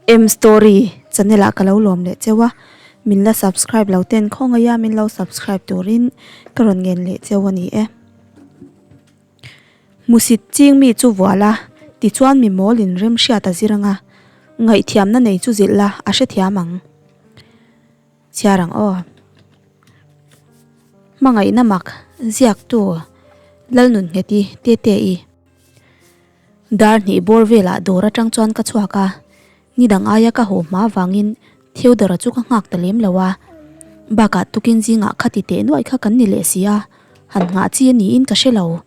M story channel ah ka lo lawm leh cheu a, min la subscribe lo ten khawngaih a min lo subscribe turin ka rawn ngen leh cheu a ni e. Hmusit ching mi chu vual a, tichuan mi mawl in remhriat a zir anga, ngaihthiamna nei chu zilh la a hrethiam ang. Chhiar ang aw. Hmangaihna mak ziaktu Lalnunngeti Tete-i. Dar hnih bawr velah dawr atang chuan ka chhuak a, ni dang aia ka haw hma avangin Theodore-a chu ka nghak ta lem lo a. Bakah tukin zingah khati teh nuaih kha kan ni leh si a, han nghah chi a niin ka hre lo.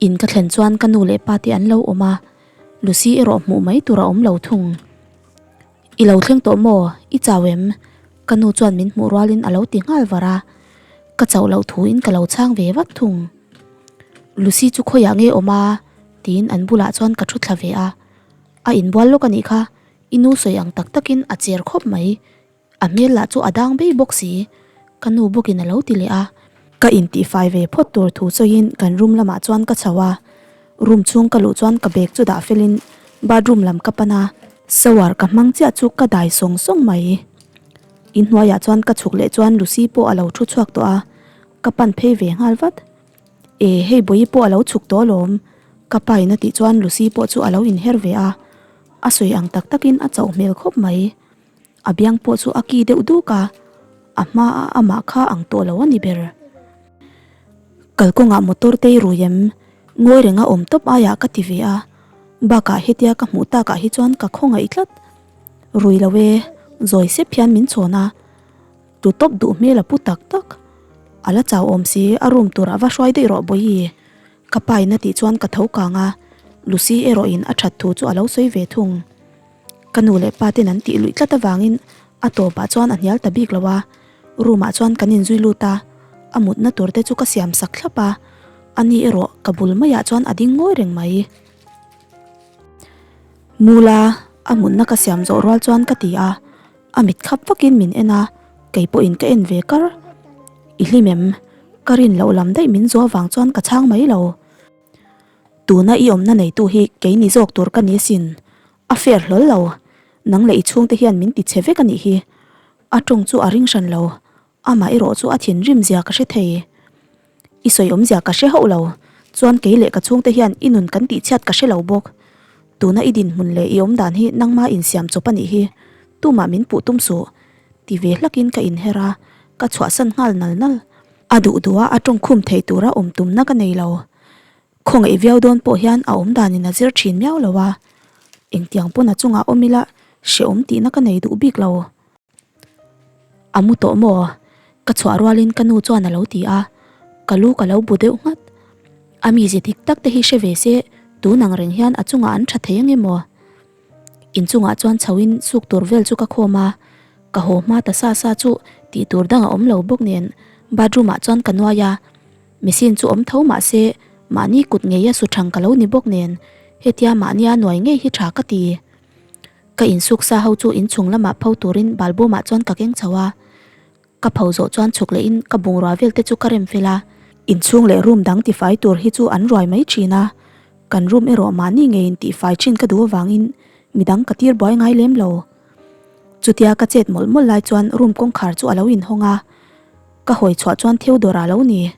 In ka thlen chuan ka nu leh pa te an lo awm a, Lucy erawh hmuh mai tur a awm lo thung. I lo thleng tawh maw? I chau em? Ka nu chuan min hmuh rualin a lo ti nghal var a, ka chauh loh thuin ka lo chhang ve vat thung. Lucy chu khawiah nge awm a? tiin an bulah chuan ka thu thla ve a. A inbual lawk a nih kha, i nu sawi ang tak takin a cher khawp mai. A hmel lah chu a dang bei bawk si, ka nu bawkin a lo ti leh a. Ka intihfai ve phawt tur thu sawiin kan room lamah chuan ka chho a, room chhung ka luh chuan ka bag chu dah felin bathroom lam ka pan a, shower ka hmang chiah chu ka dai sawng sawng mai. Inhnuaiah chuan ka chhuk leh chuan Lucy pawh a lo thu chhuak tawh a, ka pan phei ve nghal vat. E hei bawihi pawh a lo chhuk tawh alawm, ka pa in a tih chuan Lucy pawh chu a lo inher ve a, a sawi ang tak takin a chauh hmel khawp mai. A biang pawh chu a ki deuh duk a, a hma a amah kha ang tawh lo a ni ber. Kalkawngah motor te i rui em? Ngawi renga awm tawp aiah ka ti ve a, bakah hetia ka hmuh takah hi chuan ka khawngaih tlat. Rui lo e, zawi sep hian min chhawn a, tu tawp duh hmel a pu tak tak. A la chau awm si, a room turah va hruai daih rawh Bawihi. Ka pa in a tih chuan ka tho kang a, Lucy erawhin a that thu chu a lo sawi ve thung. Ka nu leh pa ten an tih luih tlat avangin a tawpah chuan a hnial ta bik lo a, room ah chuan kan inzui lut a, a mutna tur te chu ka siam sak thlap a, ani erawh ka bul maiah chuan a ding ngawi reng mai. Mula a mutna ka siam zawh rual chuan ka ti a, a mit khap vakin min en a, kei pawhin ka en ve kar. I hlim em? Ka rin loh lam daih min zuah vang chuan ka chhang mai lo. Tuna i awmna neitu hi kei ni zawk tur ka ni asin. A fair hlawl lo. Nang leh i chhungte hian min ti chhe vek a nih hi. A tawng chu a ring hran lo. Amah erawh chu a thinrim zia ka hre thei. I sawi awmzia ka hre hauh lo. Chuan kei leh ka chhungte hian i nun kan tihchhiat ka hre lo bawk. Tuna i dinhmun leh i awmdan hi nangma insiam chawp a nih hi. Tumah min puh tum suh. Ti ve hlakin ka inher a, ka chhuahsan nghal nal nal. A duh duh a a tawngkhum thei tura awm tumna ka nei lo. Khawngaih viau dawn pawh hian a awm danin a zir thin miau lo a, engtiang pawn a chungah awm ila hrehawm tihna ka nei duh bik lo. A mu tawh maw? Ka chhuah rualin ka nu chuan a lo ti a, ka lu ka lo bu deuh nghat. A mize dik tak te hi hre ve se tun ang reng hian a chungah an tha thei ange maw? Inchungah chuan chhoin suk tur vel chu ka khawm a, ka haw hma ta sa sa chu tih tur dang a awm lo bawk nen bathroom ah chuan ka nuai a, machine chu awm tho mah se mahni kut ngei a su thang ka lo ni bawk nen hetia mahnia nuai ngei hi tha ka ti. Ka insuk sa ho chu inchung lamah pho turin balbawm ah chuan ka keng chho a, Ka pho zawh chuan chhuk lehin ka bungrua vel te chu ka rem fel a. Inchhung leh room dang tifai tur hi chu an ruai mai thin a, kan room erawh mahni ngeiin tihfai thin ka duh avangin midang ka tir buai ngai lem lo. Chutia ka chet mawlh mawlh lai chuan room kawngkhar chu a lo inhawng a, ka hawi chhuah chuan Theodore-a lo ni.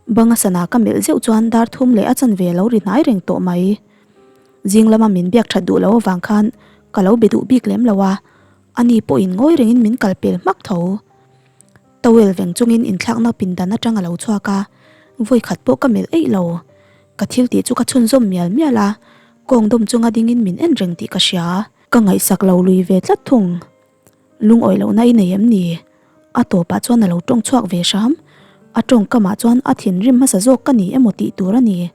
Banga sana ka melh zeuh chuan dar thum leh a chanve a lo ri hnai reng tawh mai. Zing lama min biak that duh loh avang khan ka lo be duh bik lem lo a. Ani pawhin ngawi rengin min kal pel hmak tho. Towel veng chungin inthlakna pindan atang a lo chhuak a, vawi khat pawh ka melh eih lo. Ka thil tih chu ka chhunzawm mial mial a, kawng dawm chunga dingin min en reng tih ka hria. Ka ngaihsak lo lui ve tlat thung. Lungawi lohna i nei em ni? A tawpah chuan a lo tawng chhuak ve hram. A tawngkamah chuan a thinrim hmasa zawk ka ni emaw tih tur a ni.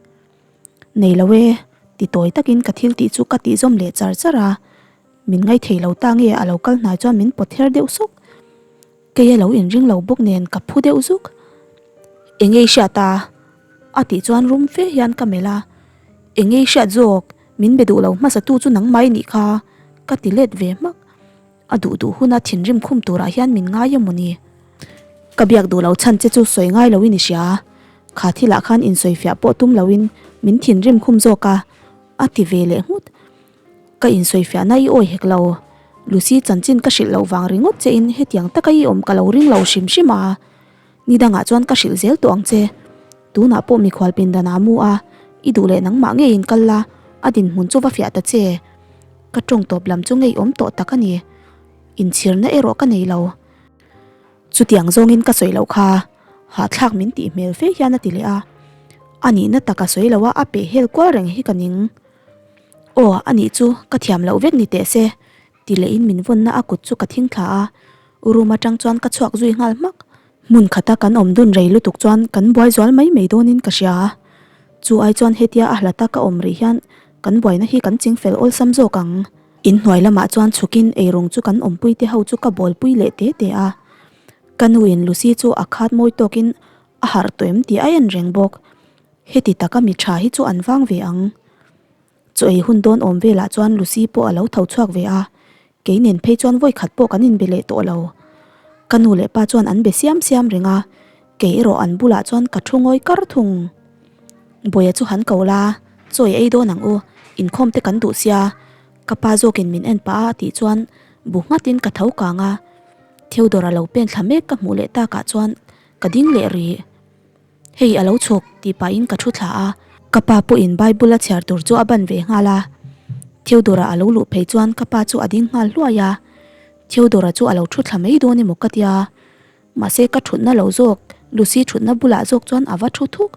Nei lo e, ti tawi takin ka thil tih chu ka tihzawm leh char char a. Min ngaithei lo ta nge a lo kal hnai chuan min pawt her deuh sawk. Kei a lo inring lo bawk nen ka phu deuh zuk. Enge i hriat a? A tih chuan rum fe hian ka melh a. Enge i hriat zawk? Min be duh lo hmasa tu chu nangmah i nih kha ka ti let ve hmak. A duh duh huna thinrim khum turah hian min ngai emaw ni? Ka biak duh lo chhan che chu sawi ngai loin i hria. Kha thilah khan insawifiah pawh tum loin min thinrim khum zawk a, a ti ve leh nghut. Ka insawifiahna i awi hek lo. Lucy chanchin ka hrilh loh vang ringawt che in hetiang taka i awm ka lo ring lo hrim hrim a. Ni dangah chuan ka hrilh zel tawh ang che. Tunah pawh mikhual pindan ah mu a, i duh leh nangmah ngeiin kal la, a dinhmun chu va fiah ta che. Ka tawng tawp lam chu ngeiawm tawh tak a ni. Inchhirna erawh ka nei lo. Chutiang zawngin ka sawi loh kha, hahthlak min tih hmel fe hian a ti leh a. A nihna taka sawi lo a, a peh hel kual reng hi ka ning. Aw, a nih chu, ka thiam loh vek ni teh se, ti lehin min vawnna a kut chu ka thing thla a, room atang chuan ka chhuak zui nghal hmak. Hmun khata kan awm dun rei lutuk chuan kan buai zual mai mai dawnin ka hria. Chu ai chuan hetia a hlata ka awm rih hian kan buaina hi kan chingfel awlsam zawk ang. Inhnuai lamah chuan chhukin eirawng chu kan awmpui te ho chu ka bawlpui leh te te a. Ka nuin Lucy chu a khat mawi tawkin a harh tawh em tih a en reng bawk. Heti taka mi tha hi chu an vang ve ang. Chaw ei hun dawn awm velah chuan Lucy pawh a lo tho chhuak ve a, kei nen phei chuan vawi khat pawh kan inbe leh tawh lo. Ka nu leh pa chuan an be siam siam reng a, kei erawh an bulah chuan ka thu ngawi kar thung. Bawia chu han ko la, chaw ei dawn ang u, inkhawm te kan duh sia, ka pa zawkin min en pah a tih chuan bu nghatin ka tho kang a. Theodore a lo pen thla mek ka hmuh leh takah chuan ka ding leh rih. Hei a lo chhuk tih pahin ka thu thla a, ka pa pawhin Bible a chhiar tur chu a ban ve nghal a. Theodora a lo luh phei chuan ka pa chu a ding nghal hluai a, Theodora chu a lo thu thla mai dawn emaw ka tia. Mahse ka thutna lo zawk, Lucy thutna bulah zawk chuan a va thu thuk.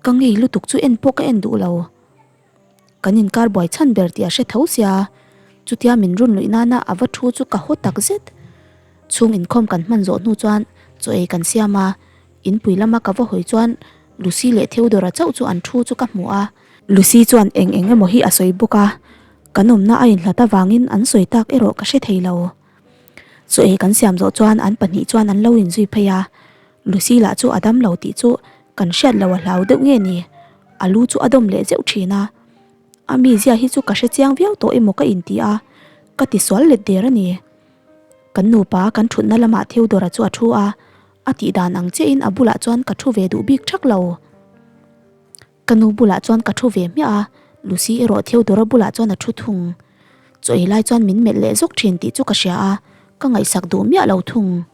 Ka ngei lutuk chu en pawh ka en duh lo. Kan inkar buai chhan ber tih a hre tho sia, chutia min run luih nana a va thu chu ka haw tak zet. Chhung inkhawm kan hman zawh hnu chuan chaw ei kan siam a, inpui lama ka va hawi chuan Lucy leh Theodora chauh chu an thu chu ka hmu a. Lucy chuan eng eng emaw hi a sawi bawk a, kan awmna a inhlat avangin an sawi tak erawh ka hre thei lo. Chaw ei kan siam zawh chuan an pahnih chuan an lo inzui phei a, Lucy lah chu a dam lo tih chu kan hriat lo a hlau deuh nge ni, a lu chu a dawm leh zeuh thin a. A mizia hi chu ka hre chiang viau tawh emaw ka inti a, ka tisual let der a ni. Kan nupa kan thutna lamah Theodora chu a thu a, a tih dan ang chiahin a bulah chuan ka thu ve duh bik thak lo. Ka nu bulah chuan ka thu ve hmiah a, Lucy erawh Theodora bulah chuan a thu thung. Chaw ei lai chuan min melh leh zawk thin tih chu ka hria a, ka ngaihsak duh miah lo thung.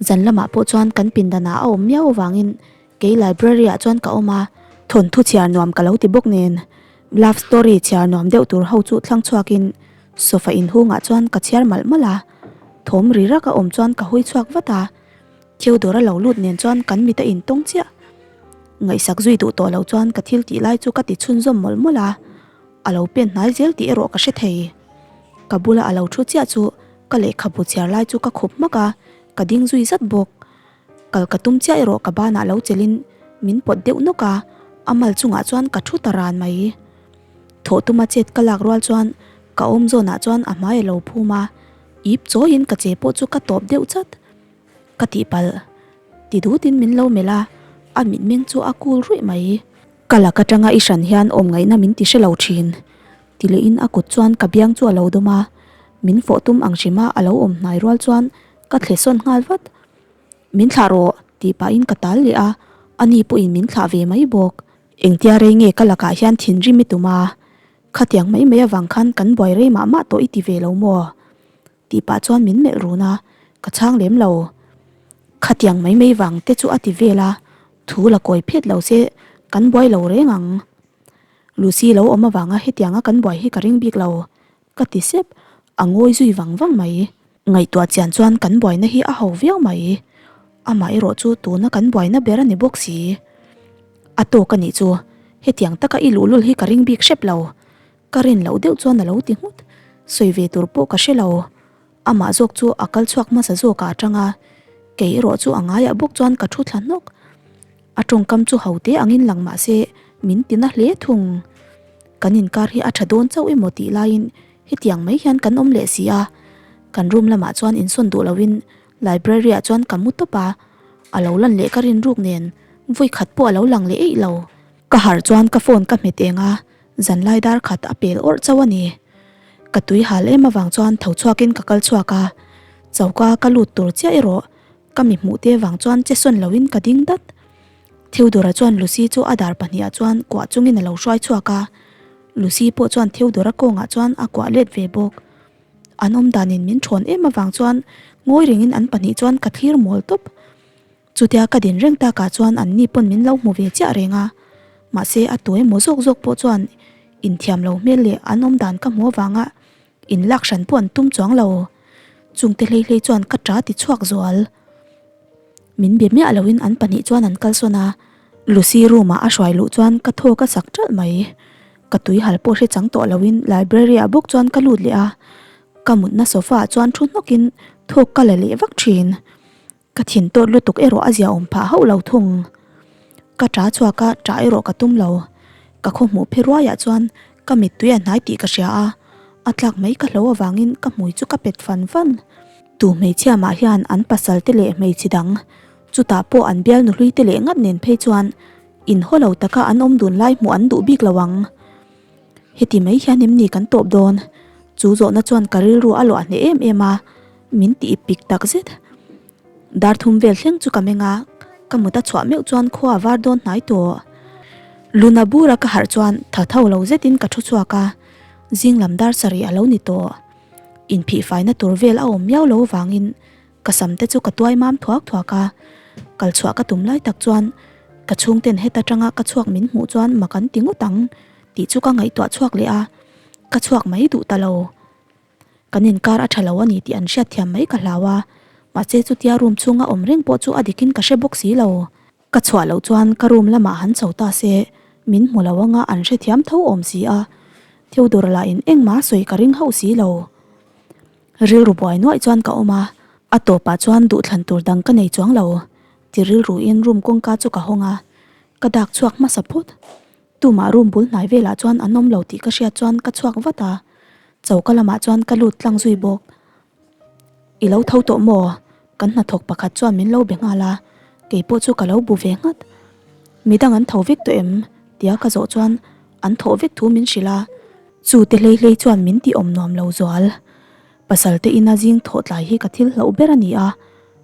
Zan lamah pawh chuan kan pindanah a awm miau avangin kei library ah chuan ka awm a, thawnthu chhiar nuam ka lo ti bawk nen love story chhiar nuam deuh tur ho chu thlang chhuakin sofa inhungah chuan ka chhiar malh malh a, thawm ri rak a awm chuan ka hawi chhuak vat a, Theodore a lo lut nen chuan kan mit a intawng chiah. Ngaihsak zui duh tawh lo chuan ka thil tih lai chu ka ti chhunzawm mawlh mawlh a, a lo pen hnai zel tih erawh ka hre thei. Ka bula a lo thu chiah chu Ka lehkhabu chhiar lai chu ka khup hmak a, ka ding zui zat bawk. Kal ka tum chiah erawh ka banah lo chelhin min pawt deuh nawk a, a mal chungah chuan ka thu ta ran mai. Thawh tuma chet ka lak rual chuan ka awm zawnah chuan a hmai a lo phum a, ip chawiin ka che pawh chu ka tawp deuh chat. Ka tihpalh ti dutin min lo melh a, a mitmeng chu a kul ruih mai. Ka lak atanga i hran hian awm ngaihna min ti hre lo thin. Ti lehin a kut chuan ka biang chu a lo dawm a, min fawh tum ang hrima a lo awm hnai rual chuan ka thle sawn nghal vat. Min thlah rawh tih pahin ka tal leh a, ani pawhin min thlah ve mai bawk. Engtia rei nge ka lakah hian thinrim i tum a, khatiang mai mai avang khan kan buai rei mah mah tawh i ti ve lo maw? Tih pah chuan min melh run a, ka chhang lem lo. Khatiang mai mai vang te chu a ti vel a, thu la kawi phet lo se kan buai lo reng ang. Lucy lo awm avanga hetianga kan buai hi ka ring bik lo, ka ti sep, a ngawi zui vang vang mai. Ngaihtuah chian chuan kan buaina hi a ho viau mai, amah erawh chu tuna kan buaina ber a ni bawk si. A tawk a nih chu, hetiang taka i luhlul hi ka ring bik hrep lo, ka rin loh deuh chuan a lo ti nghut, sawi ve tur pawh ka hre lo. Amah zawk chu a kal chhuak hmasa zawkah a tang a, kei erawh chu a ngaiah bawk chuan ka thu thla hnawk. A tawngkam chu ho te angin lang mah se min ti na hle thung. Kan inkar hi a tha dawn chauh emaw tih laiin hetiang mai hian kan awm leh si a. Kan room lamah chuan insawn duh loin library ah chuan ka mu tawp a, a lo lan leh ka rin ruk nen vawi khat pawh a lo lang leh eih lo. Ka harh chuan ka phone ka hmet eng a, zanlai dar khat a pel awrh chauh a ni. Ka tui hal em avang chuan tho chhuakin ka kal chhuak a, choka ka lut tur chiah erawh Ka mi hmuh te vang chuan che sawn loin ka ding dat. Theodora chuan Lucy chu a dar pahnihah chuan kuah chungin a lo hruai chhuak a. Lucy pawh chuan Theodore-a kawngah chuan a kuah let ve bawk. An awmdanin min thawn em avang chuan ngawi rengin an pahnih chuan ka thlir mawl tawp. Chutia ka din reng takah chuan an ni pawn min lo hmu ve chiah reng a, mahse a tu emaw zawk zawk pawh chuan inthiam lo hmel leh an awmdan ka hmu avanga inlak hran pawh an tum chuang lo. Chungte hlei hlei chuan ka ta ti chhuak zual. Min be miah loin an pahnih chuan an kalsawn a, Lucy room ah a hruai luh chuan ka thaw ka sak ṭalh mai. Ka tui hal pawh hre chang tawh loin library ah bawk chuan ka lut leh a, ka mutna sofa ah chuan thu hnawkin thawk ka la leh vak ṭhin. Ka thin tawt lutuk erawh a zia awm phah hauh lo thung. Ka ṭa chhuak a, ṭah erawh ka tum lo. Ka khaw hmuh phe ruaiah chuan ka mittui a hnai tih ka hria a, a tlak mai ka hlo avangin ka hmui chu ka pet fan fan. Tu hmeichhia mah hian an pasal te leh hmeichhe dang, chutah pawh an bialnu hlui te leh ngat nen phei chuan inhaw lo taka an awm dun lai hmuh an duh bik lo ang. Heti mai hian em ni kan tawp dawn? Chu zawhna chuan ka rilru a luah hneh em em a, min tih pik tak zet. Dar thum vel thleng chu ka meng a, ka mut a chhuah meuh chuan khua a var dawn hnai tawh. Luna bura ka harh chuan tha tho lo zetin ka thu chhuak a, zing lam dar sarih a lo ni tawh. Inphihfaina tur vel a awm miau lo vangin Ka sam te chu ka tuai mam thuak thuak a, kal chhuah ka tum lai tak chuan ka chhungten heta tanga ka chhuak min hmuh chuan mak an ti ngawt ang tih chu ka ngaihtuah chhuak leh a, ka chhuak mai duh ta lo. Kan inkar a tha lo a ni tih an hriatthiam mai ka hlau a, mahse chutia room chhunga awm reng pawh chu a dikin ka hre bawk si lo. Ka chhuah loh chuan ka room lamah han chho ta se, min hmu lo anga an hrethiam tho awm si a, Theodore lahin engmah sawi ka ring hauh si lo. Rilru buai nuaih chuan ka awm a, a tawpah chuan duhthlan tur dang ka nei chuang lo. Ti rilruin room kawngka chu ka hawng a, ka dak chhuak hmasa phawt. Tumah room bul hnai velah chuan an awm lo tih ka hriat chuan ka chhuak vat a, choka lamah chuan ka lut tlang zui bawk. I lo tho tawh maw? Kan hnathawk pakhat chuan min lo be nghal a, keipawh chu ka lo bu ve nghat. Midang an tho vek tawh em? Tia ka zawh chuan an thawh vek thu min hrilh a. Chu te hlei hlei chuan min ti awm nuam lo zual. Pasal te ina zing thawh tlai hi ka thil hlauh ber a ni a,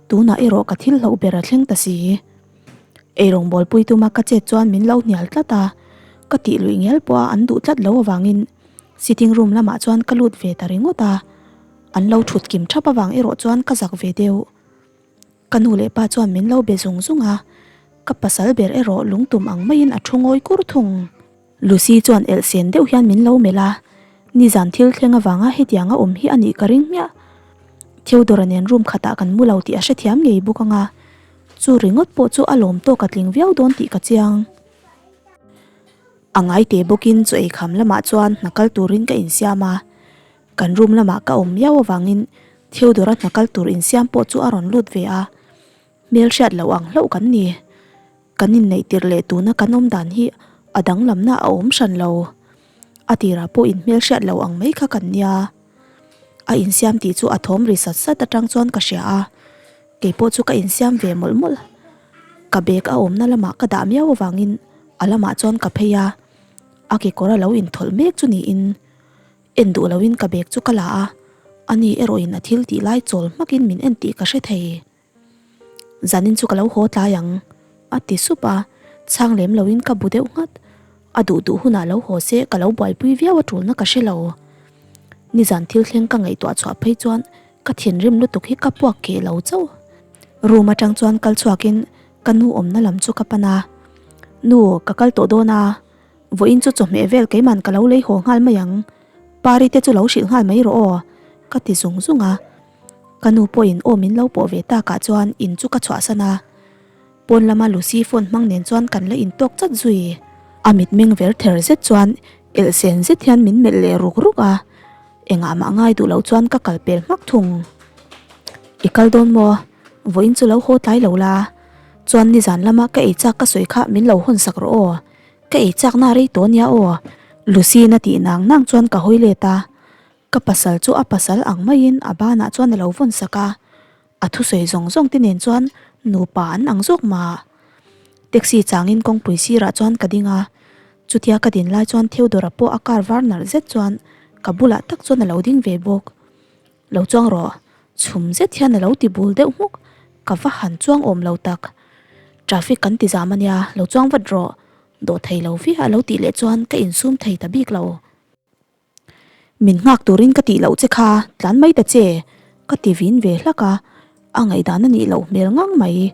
tunah erawh ka thil hlauh ber a thleng ta si. Eirawngbawl pui tuma ka chet chuan min lo hnial tlat a, ka tih luih ngial pawh a an duh tlat lo avangin sitting room lamah chuan ka lut ve ta ringawt a, an lo thut kim thap avang erawh chuan ka zak ve deuh. Ka nu leh pa chuan min lo be zung zung a, ka pasal ber erawh lungtum ang maiin a thu ngawi kur thung. Lucy chuan elh sen deuh hian min lo melh a, nizan thil thleng avanga hetiang a awm hi a nih ka ring hmiah. Theodore-a nen room khatah kan mu lo tih a hrethiam ngei bawk ang a, chu ringawt pawh chu a lawm tawk a tling viau dawn tih ka chiang. A ngai teh bawkin chaw eikham lamah chuan hna kal turin ka insiam a, kan room lamah ka awm miau avangin Theodore-a hna kal tur insiam pawh chu a rawn lut ve a, hmel hriat loh ang hlauh kan ni. Kan inneih tirh leh tuna kan awm dan hi a danglamna a awm hran lo. A tirah pawh inhmel hriat lo ang mai kha kan nia. A insiam tih chu a thawm ri sat sat atang chuan ka hria a, kei pawh chu ka insiam ve mawlh mawlh. Ka bag a awmna lamah ka dah miau avangin a lamah chuan ka phei a, a kekawr a lo inthawlh mek chu niin en duh loin ka bag chu ka la a, ani erawhin a thil tih lai chawl hmakin min en tih ka hre thei. Zanin chu ka lo haw tlai ang, a ti sup a, chhang lem loin ka bu deuh nghat. A duh duh hunah lo haw se ka lo buaipui viau a tulna ka hre lo. Nizan thil thleng ka ngaihtuah chhuah phei chuan ka thinrim lutuk hi ka puak keh lo chauh. Room atang chuan kal chhuakin ka nu awmna lam chu ka pan a, Nu, ka kal tawh dawn a, vawiin chu chawhmeh vel keiman ka lo lei haw nghal mai ang, Pari te chu lo hrilh nghal mai rawh aw, ka ti zung zung a. Ka nu pawhin aw min lo pawh ve takah chuan in chu ka chhuahsan a, pawn lama Lucy phone hmang nen chuan kan la intawk chat zui. A mitmeng ver ther zet chuan elh sen zet hian min melh leh ruk ruk a, engah mah ngai duh loh chuan ka kal pel hmak thung. I kal dawn maw? Vawiin chu lo haw tlai lo la, chuan nizan lama ka ei chak ka sawi kha min lo hawn sak rawh aw, ka ei chakna rei tawh nia aw Lucy-in a tih nang nang chuan ka hawi let a. Ka pasal chu a pasal ang maiin a banah chuan a lo vawn sak a, a thusawi zawng zawng te nen chuan nupa an ang zawk mah. Taxi changin kawngpui sirah chuan ka ding a, chutia ka din lai chuan Theodore-a pawh a car var nalh zet chuan ka bulah tak chuan a lo ding ve bawk. Lo chuang rawh, chhum zet hian a lo ti bul deuh hmuk, ka va han chuang awm lo tak. Traffic kan ti zam a nia, lo chuang vat rawh, dawh thei lo viah a lo tih leh chuan ka insum thei ta bik lo. Min nghak turin ka tih loh che kha, tlan mai ta che, ka ti vin ve hlak a, a ngaihdan a nih loh hmel ngang mai.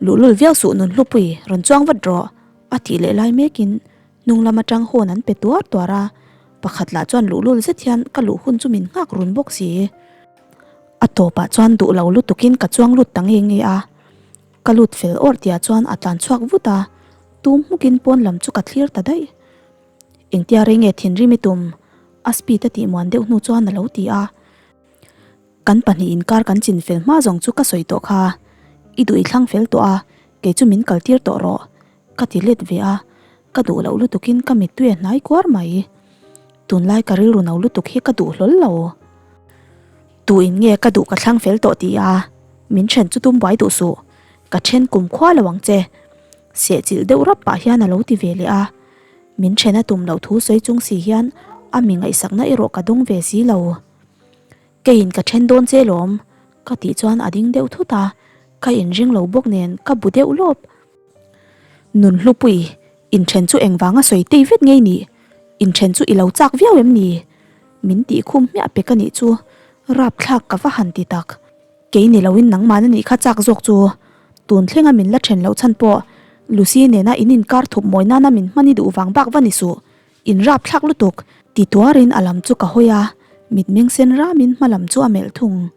Luhlul viau suh Nunhlupui, rawn chuang vat rawh, a tih leh lai mekin hnung lam atang hawn an pe tuar tuar a, pakhat lah chuan luhlul zet hian ka luh hun chu min nghak run bawk si. A tawpah chuan duh lo lutukin ka chuang lut ta nge nge a, ka lut fel awr tia chuan a tlan chhuak vut a, tum hmukin pawn lam chu ka thlir ta daih. Engtia rei nge thinrim i tum? A speed a tihmuan deuh hnu chuan a lo ti a. Kan pahnih inkar kan chin fel hma zawng chu ka sawi tawh kha. I duh i thlang fel tawh a, kei chu min kal tir tawh rawh. Ka ti let ve a, ka duh loh lutukin ka mittui a hnai kuar mai. Tunlai ka rilru no lutuk hi ka duh hlawl lo. Tu in nge ka duh ka thlang fel tawh ti a, min then chu tum buai duh suh. Ka then kum khua lo ang che. Sehchilh deuh rap pah hian a lo ti ve leh a. Min then a tum loh thu sawi chung si hian a mi ngaihsakna erawh ka dawng ve si lo. Keiin ka then dawn che lawm, ka tih chuan a ding deuh thut a, ka inring lo bawk nen ka bu deuh lawp. Nunhlupui, inthen chu engvanga sawi tei vet ngei nih? Inthen chu i lo chak viau em ni? Min tih khum hmiah pek a nih chu, rapthlak ka va han ti tak. Kei ni loin nangmah na nih kha chak zawk chu. Tun thlenga min la then loh chhan pawh Lucy nena in inkar thup mawi nana min hman i duh vang bak va ni suh. In rapthlak lutuk. Ti tuarin a lam chu ka hawi a, mitmeng sen ramin hma lam chu a melh thung.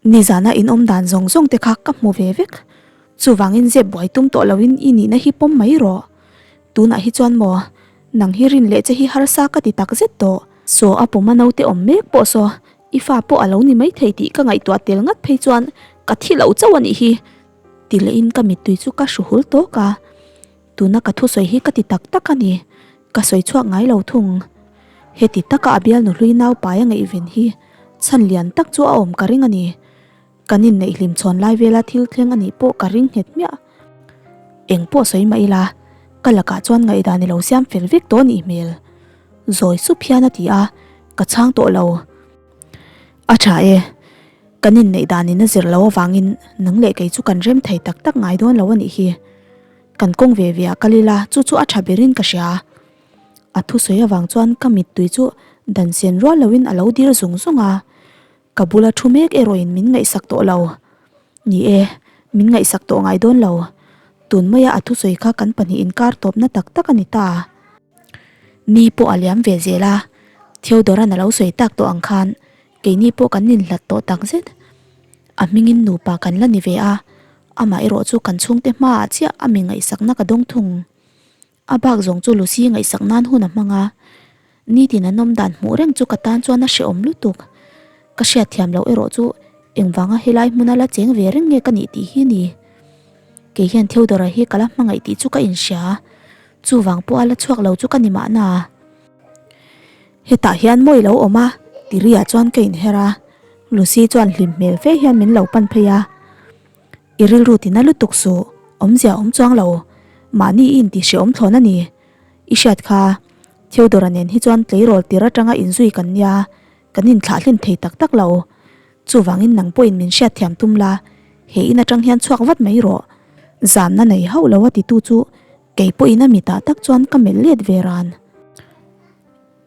Nizana in awm dan zawng zawng te kha ka hmu ve vek. Chuvangin zep buai tum tawh loin i nihna hi pawm mai rawh. Tunah hi chuan maw, nang hi rin leh che hi harsa ka ti tak zet tawh. Saw a puma naute awm mek pawh saw I fa pawh a lo ni maithei tih ka ngaihtuah tel ngat phei chuan ka thi lo chauh a nih hi ti lehin ka mittui chu ka hru hul tawk a. Tuna ka thusawi hi ka ti tak tak a ni, ka sawi chhuak ngai lo thung. Heti taka a bialnu hlui naupai a ngaihven hi chhan lian tak chu a awm ka ring a ni. Kan inneih hlim chhawn lai vela thil thleng a nih pawh ka ring nghet hmiah. Eng pawh sawi mah ila, ka lakah chuan ngaihdan i lo siam fel vek tawh a nih hmel. Zawi sup hian a ti a, ka chhang tawh lo. A tha e, kan inneih danin a zir lo avangin nang leh kei chu kan rem thei tak tak ngai dawn lo a nih hi. Kan kawng ve ve ah kal ila chu chu a tha berin ka hria. A thusawi avang chuan ka mittui chu dan sen rual loin a lo dir zung zung a. Ka bula thu mek erawhin min ngaihsak tawh lo. Ni e, min ngaihsak tawh ngai dawn lo. Tun maia a thusawi kha kan pahnih inkar tawpna tak tak a ni ta. Ni pawh a liam ve zel a, Theodoran a lo sawi tak tawh ang khan keini pawh kan inhlat tawh tak zet. A hmingin nupa kan la ni ve a, amah erawh chu kan chhungte hmaah chiah a mi ngaihsakna ka dawng thung. A bak zawng chu Lucy ngaihsak nan hun a hmang a, nitin an awm dan hmuh reng chu ka tan chuan a hrehawm lutuk. Ka hriatthiam loh erawh chu engvanga helai hmuna la cheng ve reng nge ka nih tih hi ni. Kei hian Theodora hi ka la hmangaih tih chu ka inhria, chuvang pawha la chhuak lo chu ka ni mahna. Hetah hian mawi lo awm a, tiriah chuan ka inher a, Lucy chuan hlim hmel fe hian min lo pan phei a. I rilru tina lutuk suh, awmzia awm chuang lo. Mahni i inti hrehawm thlawn a ni. I hriat kha, Theodora nen hi chuan tleirawl tir atanga inzui kan nia, kan inthlah hlin thei tak tak lo. Chuvangin nang pawhin min hriatthiam tum la, he in atang hian chhuak vat mai rawh. Zamna nei hauh lo a titu chu kei pawhin a mitah tak chuan ka melh let ve ran.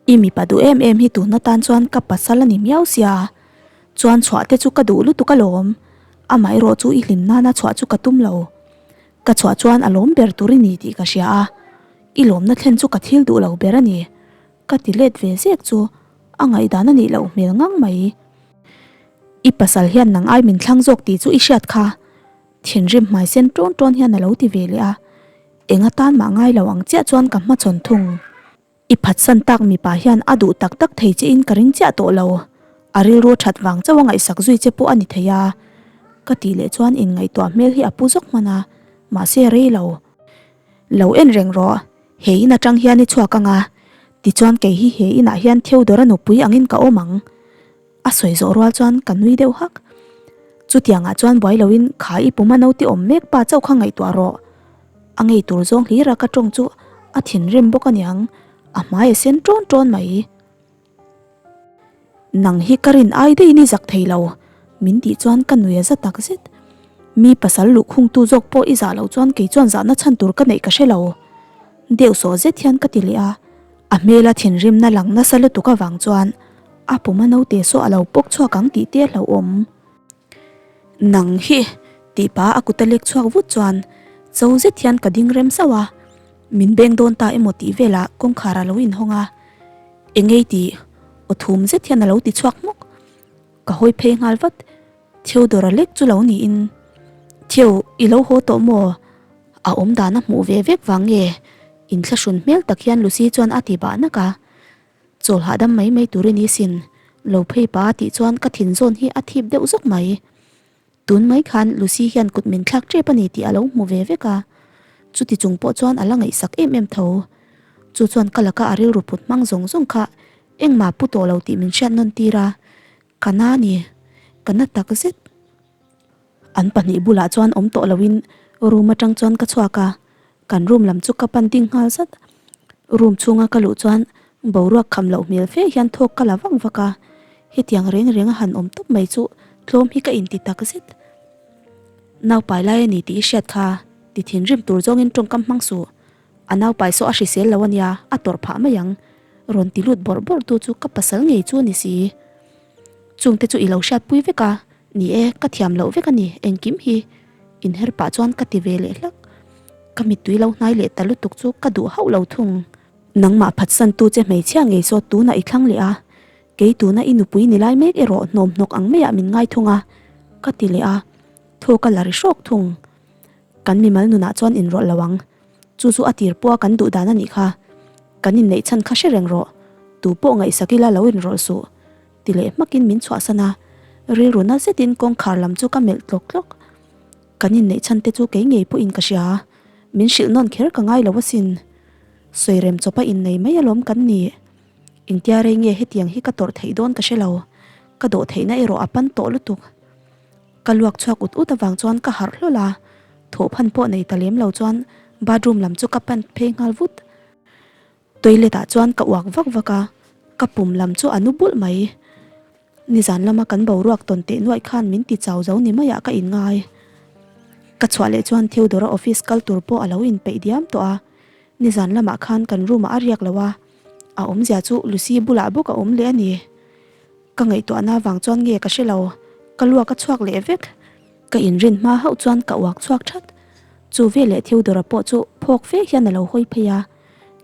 I mipa duh em em hi tun atan chuan ka pasal a ni miau sia, chuan chhuah te chu ka duh lutuk alawm, amaherawh chu i hlim nana chhuah chu ka tum lo. Ka chhuah chuan a lawm ber tur i ni tih ka hria a, i lawmna thlen chu ka thil duh lo ber a ni, ka ti let ve zek chu a ngaihdan a nih loh hmel ngang mai. I pasal hian nang ai min thlang zawk tih chu i hriat kha, thinrim hmai sen ṭawn ṭawn hian a lo ti ve leh a, eng atan mah ngai lo ang chiah chuan ka hmachhawn thung. I phatsan tak mipa hian a duh tak tak thei che in ka ring chiah tawh lo. A rilru that vang chauh a ngaihsak zui che pawh a ni thei a. Ka tih leh chuan inngaihtuah hmel hi a pu zawk hman a, mahse rei lo. Lo en reng rawh, he in atang hian i chhuak ang a, tichuan kei hi he inah hian Theodora nupui angin ka awm ang. A sawi zawh rual chuan ka nui deuh hak. Chutiangah chuan buai loin kha i puma naute awm mek pa chauh kha ngaihtuah rawh. A ngei tur zawng hlira ka tawng chu a thinrim bawk aniang, a hmai a sen ṭawn ṭawn mai. Nang hi ka rin ai deihin i zak thei lo, min tih chuan ka nui a za tak zet. Mi pasal luhkhungtu zawk pawh i zah loh chuan kei chuan zahna chhan tur ka neih ka hre lo. Deuh sawh zet hian ka ti leh a. A hmela thinrimna lang nasa lutuk avang chuan a puma naute saw a lo pawk chhuak ang tih te a hlauhawm. Nang hi! tih pa a kut a lek chhuak vut chuan cho zet hian ka ding rem sauh a, min beng dawn ta emaw tih velah kawngkhar a lo inhawng a, Engei tih aw thum zet hian a lo ti chhuak hmawk. Ka hawi phei nghal vat, Theodore-a lek chu lo niin, Theo, i lo haw tawh maw? A awm dan a hmuh ve vek vang nge? Inthlahrun hmel tak hian Lucy chuan a ti bah nak a. Chawl hahdam mai mai tur i ni sin, lo phei pa a tih chuan ka thin zawn hi a thip deuh zawk mai. Tun mai khan Lucy hian kut min thlak tep a ni tih a lo hmu ve vek a, chuti chung pawh chuan a la ngaihsak em em tho. Chu chuan ka laka a rilru put hmang zawng zawng kha engmah pu tawh lo tih min hriat nawn tir a, ka na a ni, ka na tak zet. An pahnih bulah chuan awm tawh loin room atang chuan ka chhuak a, Kan room lam chu ka pan ding nghal zat. Room chhunga ka luh chuan boruak kham loh hmel fe hian thawk ka la vak vak a, hetiang reng reng a han awm tawp mai chu tlawm hi ka inti tak zet. Naupai lai a ni tih i hriat kha, ti thinrim tur zawngin tawngkam hmang suh. A naupai saw a hrisel lo a nia, a tawrh phah mai ang. Rawn ti lut bawrh bawrh tu chu ka pasal ngei chu a ni si. Chungte chu i lo hriatpui vek a, Ni e, ka thiam loh vek a ni, engkim hi. Inher pah chuan ka ti ve leh hlak. Ka mittui lo hnai leh ta lutuk chu ka duh hauh lo thung. Nangmah phatsantu che hmeichhia ngei saw tunah i thlang leh a, kei tuna i nupui ni lai mek erawh hnawm hnawk ang maiah min ngai thung a, ka ti leh a, thaw ka la ri hrawk thung. Kan mimal nunah chuan inrawlh lo ang. Chu chu a tir pawha kan duh dan a nih kha. Kan inneih chhan kha hre reng rawh. Tu pawh ngaihsak ila lo inrawlh suh. Ti leh hmakin min chhuahsan a, rilru na zetin kawngkhar lam chu ka melh tlawk tlawk. Kan inneih chhan te chu kei ngei pawhin ka hria, min hrilh nawn kher ka ngai lo asin. Sawirem chawpa innei mai alawm kan ni. Engtia rei nge hetiang hi ka tawrh theih dawn ka hre lo, ka dawh theihna erawh a pan tawh lutuk. Ka luak chhuak ut ut avang chuan ka harh hlawl a, thawhphan pawh nei ta lem lo chuan bathroom lam chu ka pan phei nghal vut. Toilet ah chuan ka uak vak vak a, ka pum lam chu a nu bulh mai. Nizan lama kan boruak tawn teh nuaih khan min ti chau zo ni maiah ka inngai. Ka chhuah leh chuan Theodora office kal tur pawh a lo inpeih diam tawh a, nizan lamah khan kan room ah a riak lo a, a awmzia chu Lucy bulah bawk a awm leh a ni. Ka ngaihtuahna vang chuan nge ka hre lo, ka luak a chhuak leh vek. Ka inrin hma hauh chuan ka uak chhuak that. Chu veleh Theodora pawh chu phawk fe hian a lo hawi phei a,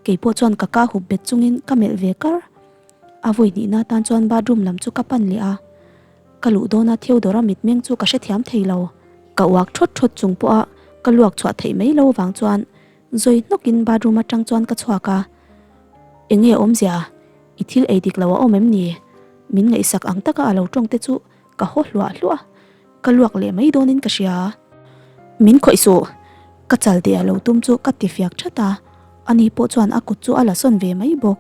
kei pawh chuan ka ka hup bet chungin ka melh ve kar. A vawi hnihna tan chuan bathroom lam chu ka pan leh a, ka luh dawna Theodora mitmeng chu ka hrethiam thei lo. Ka uak thawt thawt chung pawha ka luak chhuah theih mai lo vang chuan zawi hnawkin bathroom atang chuan ka chhuak a, Enge awmzia? I thil ei dik lo a awm em ni? Min ngaihsak ang taka a lo tawng te chu ka haw hluah hluah. Ka luak leh mai dawnin ka hria. Min khawih suh! Ka chal deh a lo tum chu ka ti fiak that a, ani pawh chuan a kut chu a la sawn ve mai bawk.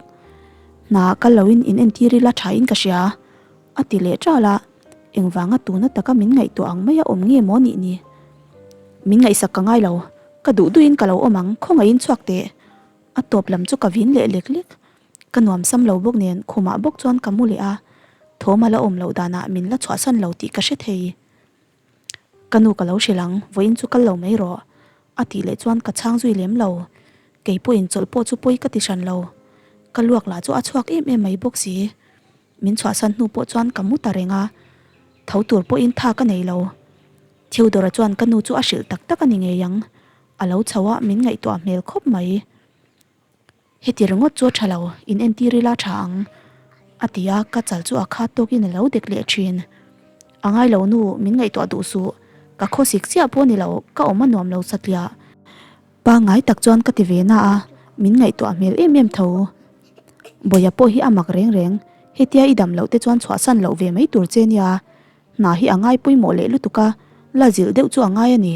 Hna kal loin in entir ila thain ka hria, a ti leh ṭal a, engvanga tuna taka min ngaihtuah ang maia awm nge maw nih ni? Min ngaihsak ka ngai lo, ka duh duhin ka lo awm ang, khawngaihin chhuak teh! A tawp lam chu ka vin leh lek lek. Ka nuam sam lo bawk nen khumah bawk chuan ka mu leh a, thawm a la awm loh danah min la chhuahsan lo tih ka hre thei. Ka nu ka lo hrilh ang, vawiin chu kal lo mai rawh, a tih leh chuan ka chhang zui lem lo. Kei pawhin chawlh pawh chu pawi ka ti hran lo. Ka luak lah chu a chhuak em em mai bawk si. Min chhuahsan hnu pawh chuan ka mu ta reng a, tho tur pawhin tha ka nei lo. Theodora chuan ka nu chu a hrilh tak tak a ni ngei ang, a lo chho a min ngaihtuah hmel khawp mai. Heti ringawt chu a tha lo, in entir ila tha ang, a ti a, ka chal chu a khat tawkin a lo dek leh thin. A ngai lo nu, min ngaihtuah duh suh, ka khawsik chiah pawh a ni lo, ka awm a nuam lo satliah. Pangngai tak chuan ka ti ve na a, min ngaihtuah hmel em em tho. Bawia pawh hi a mak reng reng, hetia i dam loh te chuan chhuahsan loh ve mai tur che nia, Hna hi a ngai pawimawh leh lutuk a, la zilh deuh chu a ngai a ni.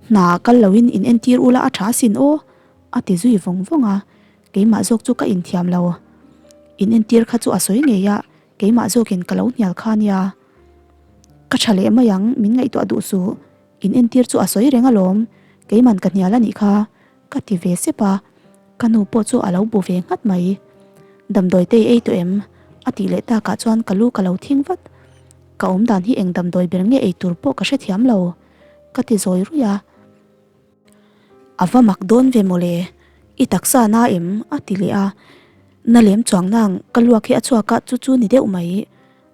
Hna kal loin in entir ula a tha asin aw, a ti zui vawng vawng a, keimah zawk chu ka inthiam lo. In entir kha chu a sawi ngei a, keimah zawkin ka lo hnial kha nia. Ka tha leh mai ang, min ngaihtuah duh suh. In entir chu a sawi reng alawm, keiman ka hnial a nih kha, ka ti ve sep a, ka nu pawh chu a lo bu ve nghat mai. Damdawi te i ei tawh em? a tih leh takah chuan ka lu ka lo thing vat. Ka awm dan hi eng damdawi ber nge ei tur pawh ka hrethiam lo, ka ti zawi ruih a. A va mak dawn ve mawle, i taksa na em? a ti leh a. Na lem chuang nang, ka luak hi a chhuak a, chu chu ni deuh mai.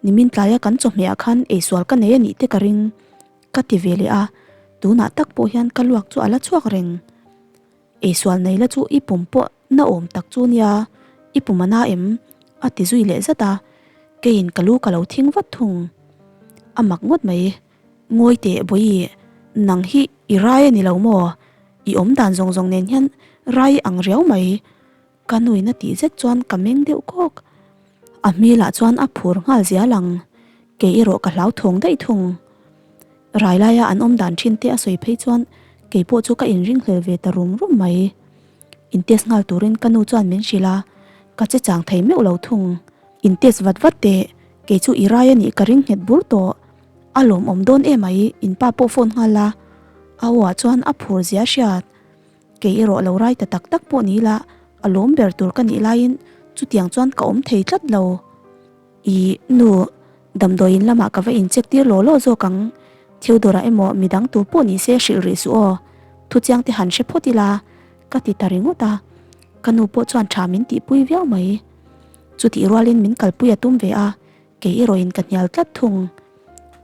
Nimin tlaia kan chawhmeh ah khan eisual ka nei a nih te ka ring. Ka ti ve leh a, tunah tak pawh hian ka luak chu a la chhuak reng. Eisual nei la chu i pum pawh na awm tak chu nia, i pum a na em? a ti zui leh zat a, keiin ka lu ka lo thing vat thung. A mak ngawt mai, Ngawi teh Bawihi, nang hi i rai a ni lo maw? I awm dan zawng zawng nen hian rai ang riau mai. Ka nuin a tih zet chuan ka meng deuh kawk. A hmelah chuan a phur nghal zial ang, kei erawh ka hlauthawng daih thung. Rai laia an awm dan thin te a sawi phei chuan kei pawh chu ka inringhlel ve ta rum rum mai. In test nghal turin ka nu chuan min hrilh a, ka che chang thei meuh lo thung. In test vat vat teh, kei chu i rai a nih ka ring nghet bur tawh. A lawmawm dawn emai, in pa pawh phone nghal a, a aw ah chuan a phur zia hriat. Kei erawh lo rai ta tak tak pawh ni la, a lawm ber tur ka nih laiin chutiang chuan ka awm thei tlat lo. Ih, nu, damdawiin lamah ka va incheck tir law law zawk ang. Theodore-a emaw midang tur pawh ni se hrilh rih suh aw. Thuchiang te han hre phawt ila, ka ti ta ringawt a. Ka nu pawh chuan tha min tihpui viau mai. Chutih rualin min kalpui a tum ve a, kei erawhin ka hnial tlat thung.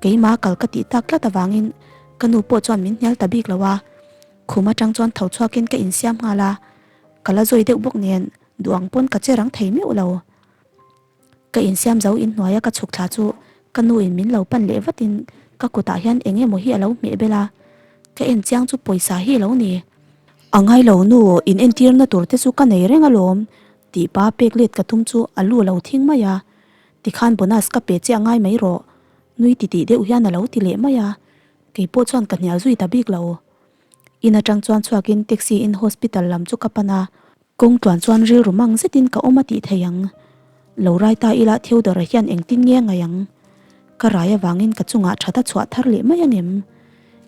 Keimah kal ka tih tak tlat avangin ka nu pawh chuan min hnial ta bik lo a. Khum atang chuan tho chhuakin ka insiam nghal a, ka la zawi deuh bawk nen duh ang pawn ka che rang thei meuh lo. Ka insiam zo inhnuaia ka chhuk thla chu ka nu in min lo pan leh vatin ka kutah hian eng emaw hi a lo hmeh bel a, ka en chiang chu pawisa hi a lo ni. A ngai lo nu, in entirna tur te chu ka nei reng alawm tih pa pek let ka tum chu a lu a lo thing mai a, tikhan bonus ka pe che a ngai mai rawh nui titih deuh hian a lo ti leh mai a. Kei pawh chuan ka hnial zui ta bik lo. In atang chuan chhuakin taxi in hospital lam chu ka pan a, kawng tluan chuan rilru mang zetin ka awm a tih thei ang. Lo rai ta ila Theodore hian engtin nge ngaih ang? Ka rai avangin ka chungah that a chhuah thar leh mai angem?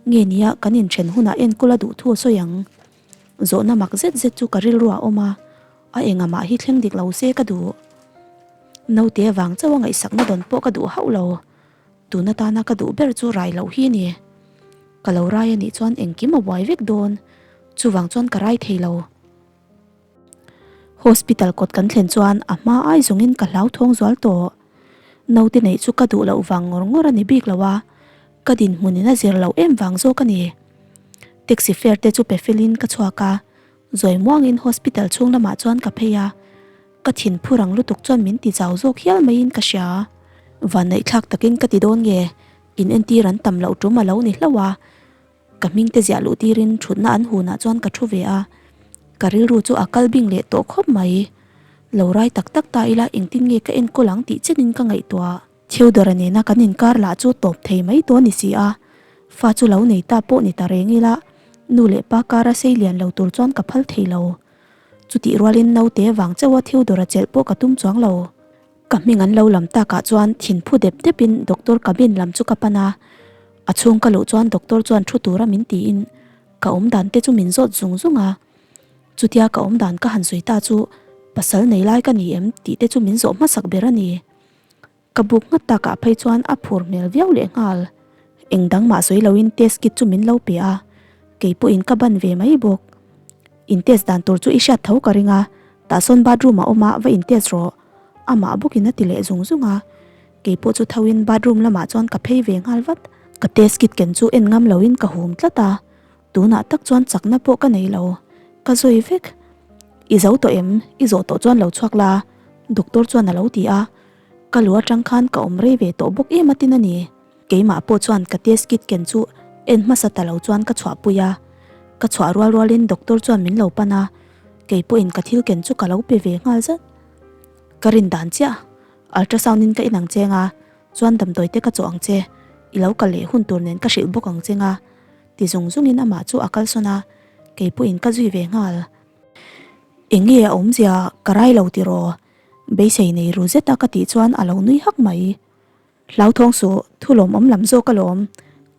Nge nia kan inthen hunah enkawl a duh thu a sawi ang? Zawhna mak zet zet chu ka rilru a awm a, a engamah hi thleng dik lo se ka duh. Naute avang chauh a ngaihsakna dawn pawh ka duh hauh lo. Tun atana ka duh ber chu rai loh hi a ni. Ka lo rai a nih chuan engkim a buai vek dawn. Chuvang chuan ka rai thei lo. Hospital kawt kan thlen chuan a hma ai zawngin ka hlauthawng zual tawh. Naute neih chu ka duh loh vang ngawr ngawr a ni bik lo a, ka dinhmunin a zir loh em vang zawk a ni. Taxi fare te chu pe felin ka chhuak a, zawi muangin hospital chhung lamah chuan ka phei a. Ka thin phu rang lutuk chuan min ti chau zawk hial maiin ka hria. Vannaihthlak takin ka ti dawn nge, in entir an tam loh tum a lo ni hlauh a. Ka hming te ziah luh tirin thutna an hunah chuan ka thu ve a. Ka rilru chu a kal bing leh tawh khawp mai. Lo rai tak tak ta ila engtin nge ka enkawl ang tih chenin ka ngaihtuah. Theodore nena kan inkar lah chu tawp thei mai tawh a ni si a. Fa chu lo nei ta pawh ni ta reng ila, nu leh pa kara sei lian lo tur chuan ka phal thei lo. Chutih rualin naute vang chauha Theodore-a chelh pawh ka tum chuang lo. Ka hming an lo lam takah chuan thinphu dep depin doctor cabin lam chu ka pan a. A chhung ka luh chuan doctor chuan thu tura min tiin ka awm dan te chu min zawt zung zung a. Chutia ka awm dan ka han sawi ta chu pasal nei lai ka ni em tih te chu min zawh hmasak ber a ni. Ka buk nghat takah phei chuan a phur hmel viau leh nghal. Eng dang mah sawi loin test kit chu min lo pe a, kei pawhin ka ban ve mai bawk. In test dan tur chu i hriat tho ka ring a, tah sawn bathroom a awm a, va in test rawh. Amah bawkin a ti leh zung zung a, kei pawh chu thoin bathroom lamah chuan ka phei ve nghal vat. Ka test kit ken chu en ngam loin ka hum tlat a, tunah tak chuan chakna pawh ka nei lo, ka zawi vek. I zo tawh em? I zawh tawh chuan lo chhuak la, doctor chuan a lo ti a. Ka lu atang khan ka awm rei ve tawh bawk em a tin a ni. Keimah pawh chuan ka test kit ken chu en hmasa ta lo chuan ka chhuahpui a. Ka chhuah rual rualin doctor chuan min lo pan a, kei pawhin ka thil ken chu ka lo pe ve nghal zat. Ka rin dan chiah, ultrasound in ka in ang cheng a, chuan damdawi te ka chawh ang che, i lo kal leh hun tur nen ka hrilh bawk ang cheng a, ti zung zungin amah chu a kalsawn a, kei pawhin ka zui ve nghal. Enge a awmzia ka rai lo tiraw? Beisei nei ru zet a ka tih chuan a lo nui hak mai. Hlauthawng suh, thu lawmawm lam zawk alawm.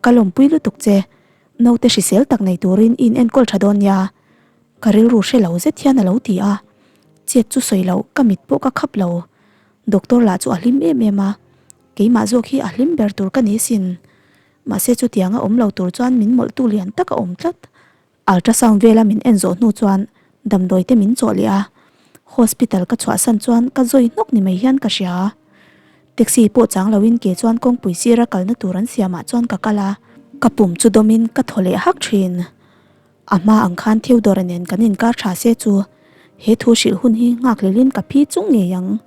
Ka lawmpui lutuk che. Naute hrisel tak nei turin i in enkawl tha dawn nia. Ka rilru hre lo zet hian a lo ti a. Chet chu sawi loh, ka mit pawh ka khap lo. Doctor lah chu a hlim em em a. Keimah zawk hi a hlim ber tur ka ni sin. Mahse chutianga awm lo tur chuan min mawlhtu lian tak a awm tlat. Ultrasound vela min en zawh hnu chuan damdawi te min chawh leh a. Hospital ka chhuahsan chuan ka zawi hnawk ni mai hian ka hria. Taxi pawh chang loin ke chuan kawngpui sira kalna tur an siamah chuan ka kal a, ka pum chu dawmin ka thaw leh hak thin. A hma ang khan Theodore nen kan inkar tha se chu he thu hrilh hun hi nghak lelin ka phi chung ngei ang.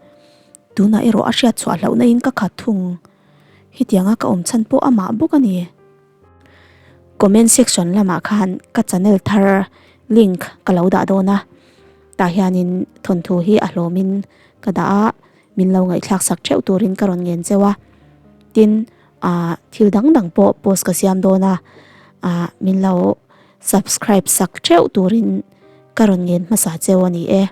Tunah erawh a hriat chhuah hlauhna in ka khat thung. Hetianga ka awm chhan pawh amah bawk a ni. Comment section lamah khan ka channel thar link ka lo dah dawn a, tah hianin thawnthu hi a hlawmin ka dah a, min lo ngaihthlak sak theuh turin ka rawn ngen cheu a. Tin, ah thil dang dang pawh post ka siam dawn a, ah min lo subscribe sak theuh turin ka rawn ngen hmasa cheu a ni e.